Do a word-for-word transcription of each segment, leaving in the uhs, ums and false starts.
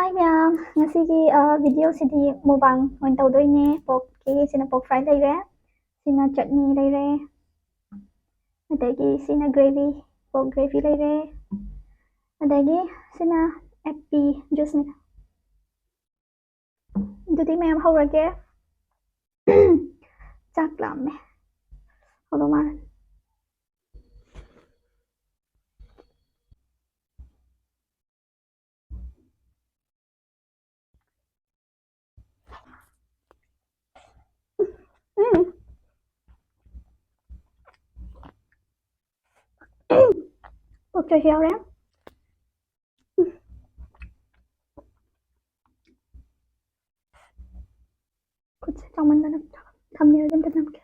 Hi ꯃꯌꯥꯝ, ꯉꯁꯤꯒꯤ ꯚꯤꯗꯤꯑꯣꯁꯤꯗꯤ mukbang ꯑꯣꯏꯅ ꯇꯧꯗꯣꯏꯅꯦ꯫ ꯄꯣꯛꯀꯤ ꯁꯤꯅ ꯄꯣꯛ ꯐ꯭ꯔꯥꯏ ꯂꯩꯔꯦ, ꯁꯤꯅ ꯆꯠꯅꯤ ꯂꯩꯔꯦ, ꯑꯗꯒꯤ ꯁꯤꯅ ꯒ꯭ꯔꯦꯚꯤ, ꯄꯣꯛ ꯒ꯭ꯔꯦꯚꯤ ꯂꯩꯔꯦ, ꯑꯗꯒꯤ ꯁꯤꯅ ꯑꯦꯄꯤ ꯖꯨꯁꯅꯤ꯫ ꯑꯗꯨꯗꯤ ꯃꯌꯥꯝ ꯍꯧꯔꯒꯦ꯫ ꯆꯥꯛ ꯂꯥꯝꯃꯦ꯫ ꯍꯧꯗꯧ ꯃꯥꯜꯂꯦ꯫ ꯎꯝ꯫ ꯄꯣꯛ ꯆꯣꯏꯁꯨ ꯌꯥꯎꯔꯦ꯫ ꯈꯨꯠꯁꯦ ꯆꯥꯎꯃꯟꯗꯅ ꯊꯝꯅꯤꯡꯉꯥꯏ ꯑꯝꯇ ꯅꯝꯒꯦ꯫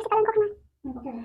Kalian ko kena.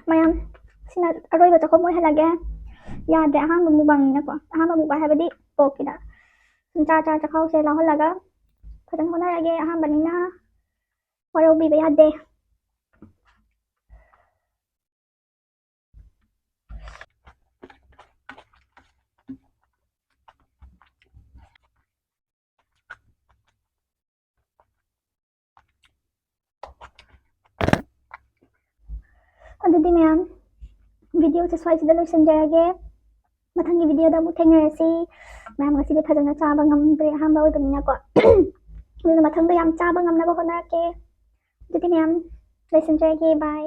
ꯃꯌꯥꯝ, ꯁꯤꯅ ꯑꯔꯣꯏꯕ ꯆꯥꯛꯈꯨꯝ ꯑꯣꯏꯍꯜꯂꯒꯦ꯫ ꯌꯥꯗ꯭ꯔꯦ, ꯑꯍꯥꯟꯕ ꯃꯨꯛꯕꯥꯡꯅꯤꯅꯀꯣ꯫ ꯑꯍꯥꯟꯕ ꯃꯨꯛꯕꯥꯡ ꯍꯥꯏꯕꯗꯤ ꯄꯣꯛꯀꯤꯗ꯫ ꯁꯨꯝ ꯆꯥ ꯆꯥ ꯆꯥꯛꯈꯥꯎꯁꯦ ꯂꯥꯎꯍꯜꯂꯒ ꯐꯖꯅ ꯍꯣꯠꯅꯔꯒꯦ꯫ ꯑꯍꯥꯟꯕꯅꯤꯅ ꯋꯥꯔꯧꯕꯤꯕ ꯌꯥꯗꯦ꯫ ꯑꯗꯨꯗꯤ ꯃꯌꯥꯝ, ꯚꯤꯗꯤꯑꯣꯁꯦ ꯁ꯭ꯋꯥꯏꯁꯤꯗ ꯂꯣꯏꯁꯤꯟꯖꯔꯒꯦ꯫ ꯃꯊꯪꯒꯤ ꯚꯤꯗꯤꯑꯣꯗ ꯑꯃꯨꯛ ꯊꯦꯡꯅꯔꯁꯤ꯫ ꯃꯌꯥꯝ, ꯉꯁꯤꯗꯤ ꯐꯖꯅ ꯆꯥꯕ ꯉꯝꯗ꯭ꯔꯦ, ꯑꯍꯥꯟꯕ ꯑꯣꯏꯕꯅꯤꯅꯀꯣ꯫ ꯑꯗꯨꯅ ꯃꯊꯪꯗ ꯌꯥꯝ ꯆꯥꯕ ꯉꯝꯅꯕ ꯍꯣꯠꯅꯔꯛꯀꯦ꯫ ꯑꯗꯨꯗꯤ ꯃꯌꯥꯝ, ꯂꯣꯏꯁꯤꯟꯖꯔꯒꯦ꯫ ꯕꯥꯏ꯫